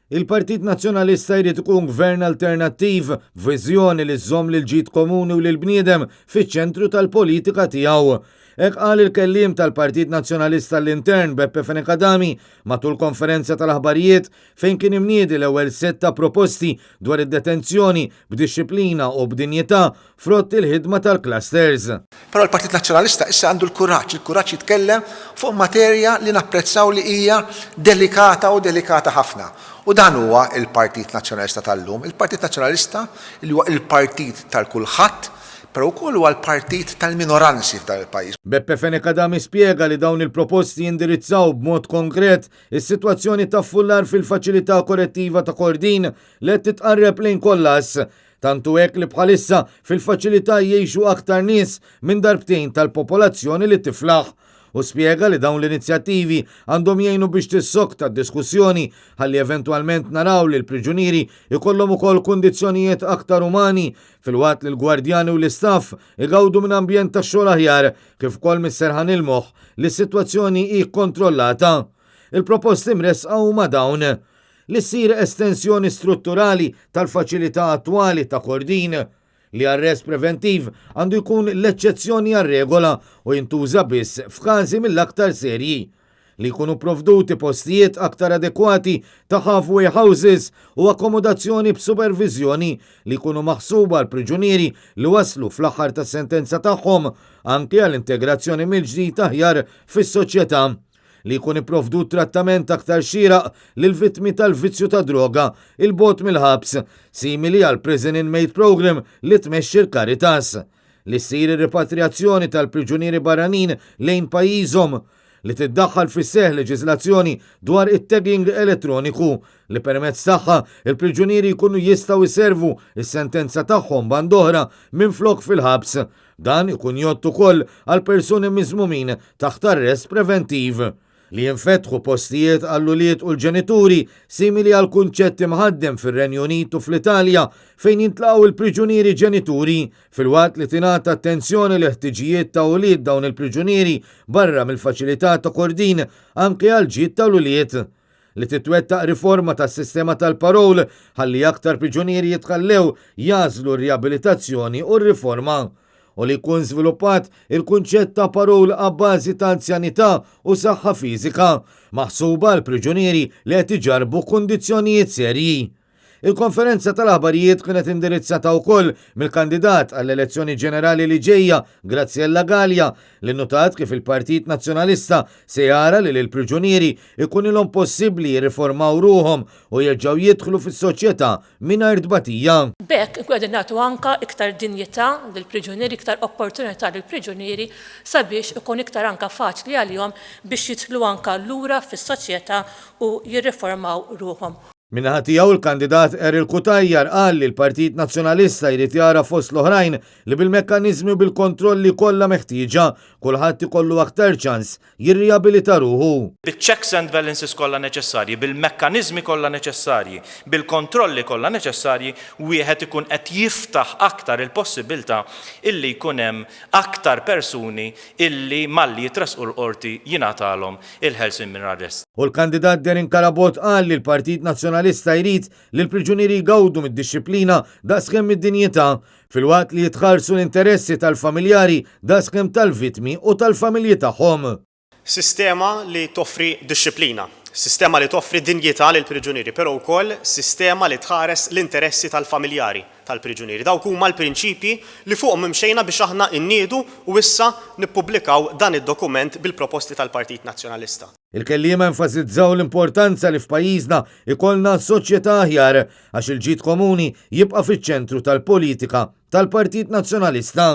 Il-Partit Nazzjonalista jrid ikun gvern alternattiv b'viżjoni li żżomm lill-ġid komuni u lill-bniedem fiċ-ċentru tal-politika tiegħu. Hekk qal il-kelliem tal-Partit Nazzjonalista l-Intern Beppe Fenech Adami matul konferenza tal-aħbarijiet fejn kien imniedi l-ewwel sett ta' proposti dwar id-detenzjoni b'dixxiplina u b'dinjità frott il-ħidma tal-clusters. Però l-Partit Nazzjonalista issa għandu l-kuraġġ, il-kuraġġ jitkellem fuq materja li napprezzaw li hija delikata u delikata ħafna. U dan huwa l-Partit Nazzjonalista tal-lum, il-Partit Nazzjonalista li huwa l-partit tal-kulħadd, però wkoll huwa l-partit tal-minoranzi f'dan il-pajjiż. Beppe Fenech Adami spjega li dawn il-proposti jindirizzaw b'mod konkret is-sitwazzjoni ta' ffullar fil-faċilità korrettiva ta' Kordin li qed titqarreb lejn kollass. Tant hu hekk li bħalissa fil-faċilità jgħixu aktar nies minn darbtejn tal-popolazzjoni li tiflaħ. Hu spjega li dawn l-inizjattivi għandhom jgħinu biex tissokta d-diskussjoni ħalli eventwalment naraw li l-priġunieri jkollhom ukoll kundizzjonijiet aktar umani filwaqt li l-gwardjani u l-istaff igawdu minn ambjent tax-xogħol aħjar kif ukoll mis-serħan il-moħħ li s-sitwazzjoni hi kkontrollata. Il-proposti mressqa huma dawn. Li ssir estensjoni strutturali tal-faċilità attwali ta' Kordin, li arrest preventiv għandu jkun l-eċċezzjoni għar-regola u jintuża biss f'każi mill-aktar serji, li jkunu pprovduti postijiet aktar adekwati ta' halfway houses u akkomodazzjoni b'superviżjoni li jkunu maħsuba għall-priġunieri li waslu fl-aħħar tas-sentenza tagħhom, anki għal integrazzjoni mill-ġdid aħjar fis-soċjetà. li jkun ipprovdut trattament aktar xieraq lill-vittmi tal-vizzju tad-droga 'il bogħod mill-ħabs, simili għall-Prison Inmate Programme li tmexxi l-Caritas, li ssir ir-ripatrijazzjoni tal-priġunieri barranin lejn pajjiżhom, li tiddaħħal fis-seħħ leġiżlazzjoni dwar it-tagging elettroniku li permezz tagħha l-priġunieri jkunu jistgħu jservu s-sentenza tagħhom band'oħra minflok fil-ħabs. Dan ikun jgħodd ukoll għal persuni miżmumin taħt arrest preventiv. Li jinfetħu postijiet għall-ulied u l-ġenituri simili għall kunċett imħaddem fir-Renju Unit u fl-Italja fejn jintlaqgħu l-priġunieri ġenituri, filwaqt li tingħata attenzjoni lill-ħtiġijiet ta' ulied dawn il-priġunieri barra mill-faċilità ta' Kordin anke għall-ġid tal-ulied. Li titwettaq riforma tas-sistema tal-parole ħalli aktar priġunieri jitħallew jagħżlu r-riabilitazzjoni u r-riforma, u li jkun żviluppat il-kunċett ta' parole abbażi ta' anzjanità u saħħa fiżika, maħsuba għal priġunieri li qed iġarrbu kundizzjonijiet serji. Il-konferenza tal-aħbarijiet kienet indirizzata wkoll mill-kandidat għall-elezzjoni ġenerali li ġejja, Graziella Galea, li nnutat kif il-Partit Nazzjonalista se jara li lill-priġunieri jkunilhom possibbli jirriformaw ruħhom u jerġgħu jidħlu fis-soċjetà mingħajr tbatija. B'hekk inkunu qegħdin nagħtu anke iktar dinjità lill-priġunieri, iktar opportunità lill-priġunieri sabiex ikun iktar anke faċli għalihom biex jidħlu anke lura fis-soċjetà u jirriformaw ruħhom. Min-naħa tiegħu l-kandidat Errol Cutajar qal li l-Partit Nazzjonalista jrid jara fost l-oħrajn li bil-mekkaniżmi u bil-kontrolli kollha meħtieġa, kulħadd ikollu aktar ċans jirrijabilita ruħu. Biċ-checks and balances kollha neċessarji, bil-mekkaniżmi kollha neċessarji, bil-kontrolli kollha neċessarji, wieħed ikun qed jiftaħ aktar il-possibbiltà illi jkun hemm aktar persuni illi malli jitressqu l-Qorti jingħatalhom il-ħelsien minn arrest. U l-kandidat Darren Carabott qal li l-Partit Nazzjonalista jrid li l-priġunieri jgawdu mid-dixxiplina daqskemm mid-dinjità, filwaqt li jitħarsu l-interessi tal-familjari daqskemm tal-vittmi u tal-familji tagħhom. Sistema li toffri dixxiplina, sistema li toffri dinjità lill-priġunieri, però wkoll sistema li tħares l-interessi tal-familjari tal-priġunieri. Dawk huma l-prinċipji li fuqhom imxejna biex aħna nniedu u issa nippubblikaw dan id-dokument bil-proposti tal-Partit Nazzjonalista. Il-kelliema enfasizzaw l-importanza li f'pajjiżna jkollna soċjetà aħjar għax il-ġid komuni jibqa' fiċ-ċentru tal-politika tal-Partit Nazzjonalista.